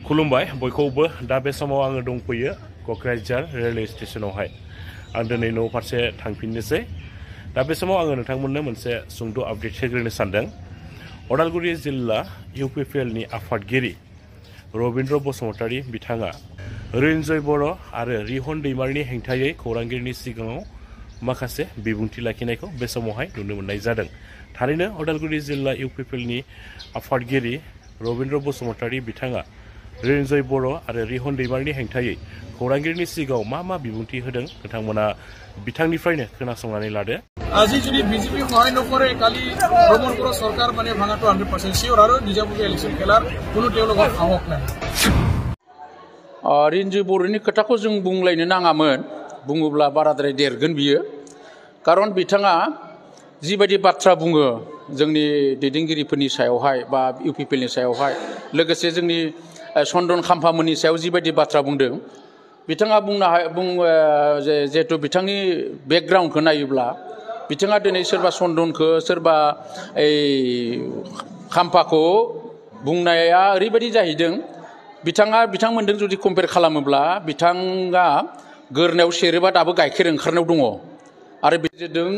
खुलुमबाय बयखौबो दा बे समाव आङो दंफैयो क'क्राझार रेलवे स्टेशनावहाय आं दिनै न' फारसे थांफिननोसै दा बे समाव आङो नोंथांमोननो मोनसे सुंद' आपडेट होग्रोनो सानदों अदालगुरि जिल्ला इउपिपिएलनि आफादगिरि रबिन्द्र बसुमतारी बिथाङा रिन्जय बर' आरो रिहन दैमारिनि हेंथायै खौरांगिरिनि सिगाङाव माखासे बिबुंथि लाखिनायखौ बे समावहाय नुनो मोननाय जादों थारैनो अदालगुरि जिल्ला इउपिपिएलनि आफादगिरि रबिन्द्र बसुमतारी बिथाङा रिन्जय बर' आरो रिहन दैमारिनि हेंथायै खौरांगिरिनि सिगाङाव मा बिबुंथि होदों नोंथांमोना बिथांनिफ्रायनो खोनासंनानै लादो আজি যদি বিজেপি সহায় নকৰে কালি ভ্ৰমণ কৰ সরকার মানে ভাঙাটো 100% শিওর আৰু নিজামুখী ইলেকশন খেলাৰ কোনো তেওঁলোকৰ সাহস নাই रिन्जय बर'नि खोथाखौ जों बुंलायनो नाङामोन बुङोब्ला बाराद्राय देरगोन बियो खारन बिथाङा जिबायदि बाथ्रा बुङो जोंनि दैदेनगिरिफोरनि सायावहाय बा इउपिपिएलनि सायावहाय लोगोसे जोंनि चन्दन खाम्फामोननि सायाव जिबायदि बाथ्रा बुंदों बिथाङा जिहेतु बिथांनि बेकग्राउन्डखौ नायोब्ला बिथाङा दिनै सोरबा चन्दनखौ सोरबा खाम्फाखौ बुंनाया ओरैबायदि जाहैदों बिथांमोनजों जुदि कम्पेयार खालामोब्ला बिथाङा गोरनायाव सेरोबा दाबो गाइखेर ओंखारनायाव दङ आरो बेजों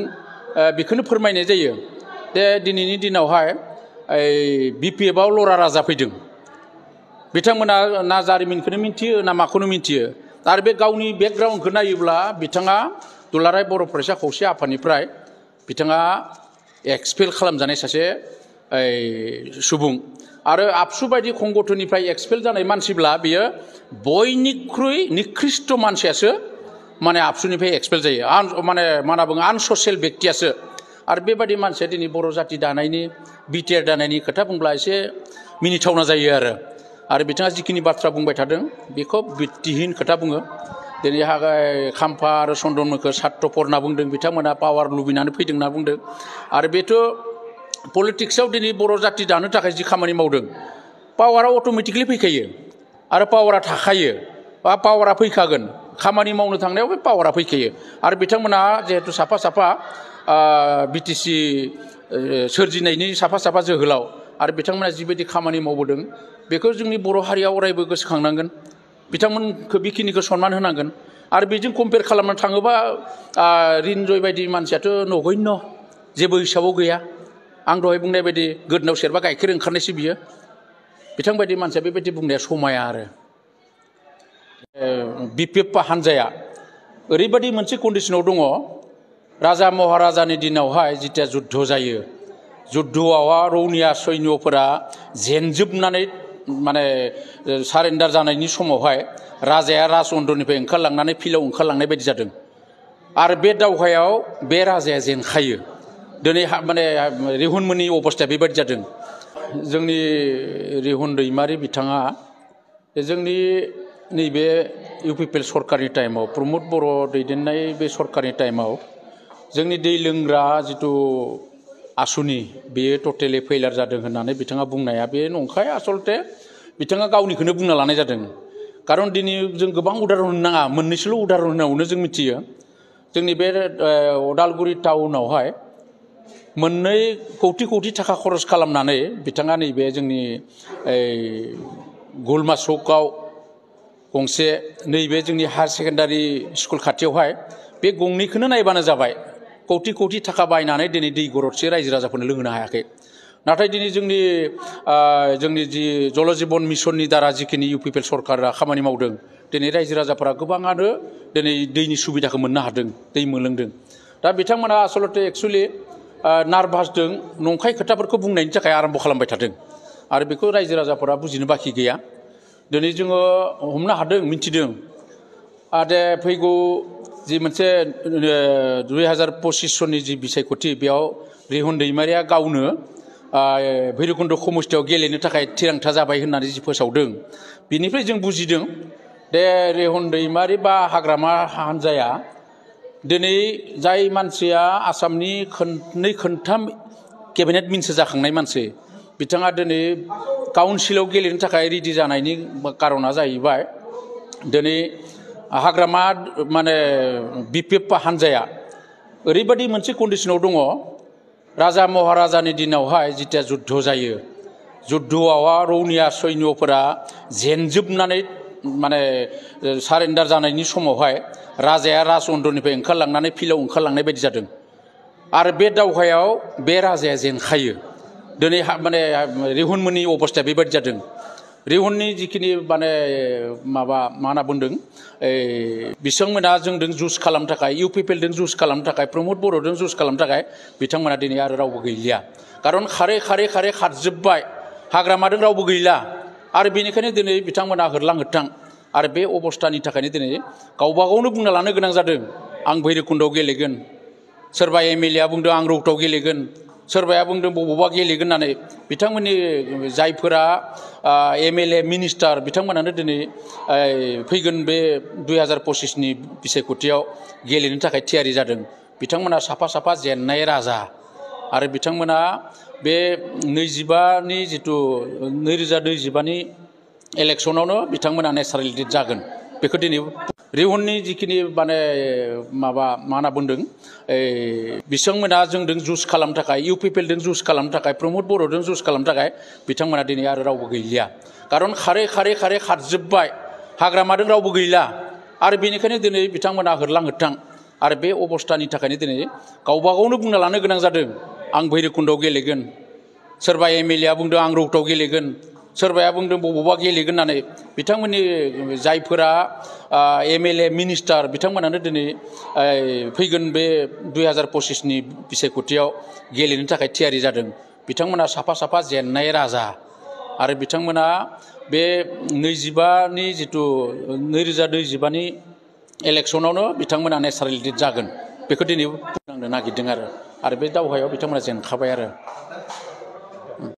बेखौनो फोरमायनाय जायो दे दिनैनि दिनावहाय बिपिएफआव लरा राजा फैदों बिथांमोना ना जारिमिनखौनो मिन्थियो ना माखौनो मिन्थियो आरो बे गावनि बेकग्राउन्डखौ नायोब्ला बिथाङा दुलाराय बर' फरायसा खौसे आफादनिफ्राय बिथाङा एक्सपेल खालामजानाय सासे सुबुं आरो आबसु बायदि संगठननिफ्राय एक्सपेल जानाय मानसिब्ला बियो बयनिख्रुइ निकृष्ट मानसियासो माने आबसुनिफ्राय एक्सपेल जायो माने मा होनना बुङो आनससियेल व्यक्तियासो आरो बेबायदि मानसिया दिनै बर' जाति दानायनि बिटिआर दानायनि खोथा बुंब्ला एसे मिनिथावना जायो आरो बिथाङा जिखिनि बाथ्रा बुंबाय थादों बेखौ भित्तिहीन खोथा बुङो दिनै खाम्फा आरो चन्दनमोनखौ सार्टपर होनना बुंदों बिथांमोना पावार लुबैनानै फैदों होनना बुंदों आरो बेथ' पलिटिक्सआव दिनै बर' जाति दानो थाखाय जि खामानि मावदों पावारा अट'मेटिकलि फैखायो आरो पावारा थाखायो बा पावारा फैखागोन खामानि मावनो थांनायाव बे पावारा फैखायो आरो बिथांमोना जिहेतु साफा बिटिसि सोरजिनायनि साफा जोहोलाव आरो बिथांमोना जिबायदि खामानि मावबोदों बेखौ जोंनि बर' हारिया अरायबो गोसोखांनांगोन बिथांमोनखौ बेखिनिखौ सनमान होनांगोन आरो बेजों कम्पेयार खालामनो थाङोबा रिन्जय बायदि मानसियाथ' नगण्य जेबो हिसाबाव गैया आं दहाय बुंनाय बायदि गोदनायाव सेरबा गाइखेर ओंखारनायसो बियो बिथांबायदि मानसिया बेबायदि बुंनाया समाया आरो बिपिएफ हानजाया ओरैबायदि मोनसे कन्डिशनाव दङ राजा महाराजानि दिनावहाय जिथिया जुद्ध जायो जुद्धआव रौनिया सैन्यफोरा जेनजोबनानै माने सारेन्डार जानायनि समावहाय राजाया राजउन्दनिफ्राय ओंखारलांनानै फिल्डआव ओंखारलांनाय बायदि जादों आरो बे दावहायाव बे राजाया जेनखायो दिनै माने रिहनमोननि अबस्थाया बेबायदि जादों जोंनि रिहन दैमारि बिथाङा जोंनि नैबे इउपिपिएल सरकारनि टाइमाव प्रमद बर' दैदेननाय बे सरकारनि टाइमाव जोंनि दै लोंग्रा जिथु आसुनि बेयो टटेलि फेइलार जादों होननानै बिथाङा बुंनाया बे नंखाय आसलते बिथाङा गावनिखौनो बुंना लानाय जादों खारन दिनै जों गोबां उदाहरन होनो नाङा मोननैसोल' उदाहरन होनायावनो जों मिथियो जोंनि बे अदालगुरि टाउनावहाय 2 कौटि थाखा खरस खालामनानै बिथाङा नैबे जोंनि गलमा चौकआव गंसे नैबे जोंनि हायार सेकेन्डारि स्कुल खाथियावहाय बे गंनैखौनो नायबानो जाबाय कौटि थाखा बायनानै दिनै दै गरदसे रायजो राजाफोरनो लोंहोनो हायाखै नाथाय दिनै जोंनि जि जल जीवन मिशननि दारा जिखिनि इउपिपिएल सरकारा खामानि मावदों दिनै रायजो राजाफोरा गोबाङानो दिनै दैनि सुबिदाखौ मोननो हादों दै मोनलोंदों दा बिथांमोना आसलते एक्सुवेलि नार्भासजों नंखाय खोथाफोरखौ बुंनायनि थाखाय आरम्भ खालामबाय थादों आरो बेखौ रायजो राजाफोरा बुजिनो बाखि गैया दिनै जोङो हमनो हादों मिन्थिदों आरो फैगौ जि मोनसे 2025 सननि जि बिसायख'थि बेयाव रिहन दैमारिया गावनो भैरबकुन्द समस्थियाव गेलेनो थाखाय थिरांथा जाबाय होननानै जि फोसावदों बिनिफ्राय जों बुजिदों दे रिहन दैमारि बा हाग्रामा हानजाया दिनै जाय मानसिया आसामनि 2-3 केबिनेट मिनिस्टार जाखांनाय मानसि बिथाङा दिनै काउन्सिलाव गेलेनो थाखाय रेडि जानायनि कारना जाहैबाय दिनै हाग्रामा माने बिपिएफ हानजाया ओरैबायदि मोनसे कन्डिशनाव दङ राजा महाराजानि दिनावहाय जितिया जुद्ध जायो जुद्धआव रौनिया सैन्यफोरा जेनजोबनानै माने सारेन्डार जानायनि समावहाय राजाया राजउन्दनिफ्राय ओंखारलांनानै फिल्डआव ओंखारलांनाय बायदि जादों आरो बे दावहायाव बे राजाया जेनखायो दिनै माने रिहुनमोननि अबस्थाया बेबायदि जादों रिहुननि जिखिनि माने माबा मा होनना बुंदों बिथांमोना जोंजों जुस खालामनो थाखाय इउपिपिएलजों जुस खालामनो थाखाय प्रमद बर'जों जुस खालामनो थाखाय बिथांमोना दिनै आरो रावबो गैलिया खारन खारै खारजोब्बाय हाग्रामाजों रावबो गैला आरो बेनिखायनो दिनै बिथांमोना होरलां होथां आरो बे अबस्थानि थाखायनो दिनै गावबा गावनो बुंना लानो गोनां जादों आं भैरबकुन्दआव गेलेगोन सोरबा एमएलए आ बुंदों आं रौतायाव गेलेगोन सोरबाया बुंदों बबावबा गेलेगोन होननानै बिथांमोननि जायफोरा एमएलए मिनिस्टार बिथांमोनानो दिनै फैगोन बे 2025नि बिसायख'थियाव गेलेनो थाखाय थियारि जादों बिथांमोना साफा जेननाय राजा आरो बिथांमोना बे 25नि जितु 2025नि इलेक्सनावनो बिथांमोना नेचारेल जागोन बेखौ दिनै रिहुननि जिखिनि माने माबा मा होनना बुंदों बिथांमोना जोंजों जुस खालामनो थाखाय इउपिपिएलजों जुस खालामनो थाखाय प्रमद बर'जों जुस खालामनो थाखाय बिथांमोना दिनै आरो रावबो गैलिया खारन खारै खारजोब्बाय हाग्रामाजों रावबो गैला आरो बेनिखायनो दिनै बिथांमोना होरलां होथां आरो बे अबस्थानि थाखायनो दिनै गावबा गावनो बुंना लानो गोनां जादों आं भैरबकुन्दआव गेलेगोन सोरबा एमएलए आ बुंदों आं रौतायाव गेलेगोन सोरबाया बुंदों बबावबा गेलेगोन होननानै बिथांमोननि जायफोरा एमएलए मिनिस्टार बिथांमोनानो दिनै फैगोन बे 2025नि बिसायख'थियाव गेलेनो थाखाय थियारि जादों बिथांमोना साफा जेननाय राजा आरो बिथांमोना बे 25नि जितु 2025नि इलेक्सनावनो बिथांमोना नेचारेल जागोन बेखौ दिनै बुंनो नागिरदों आरो बे दावहायाव बिथांमोना जेनखाबाय आरो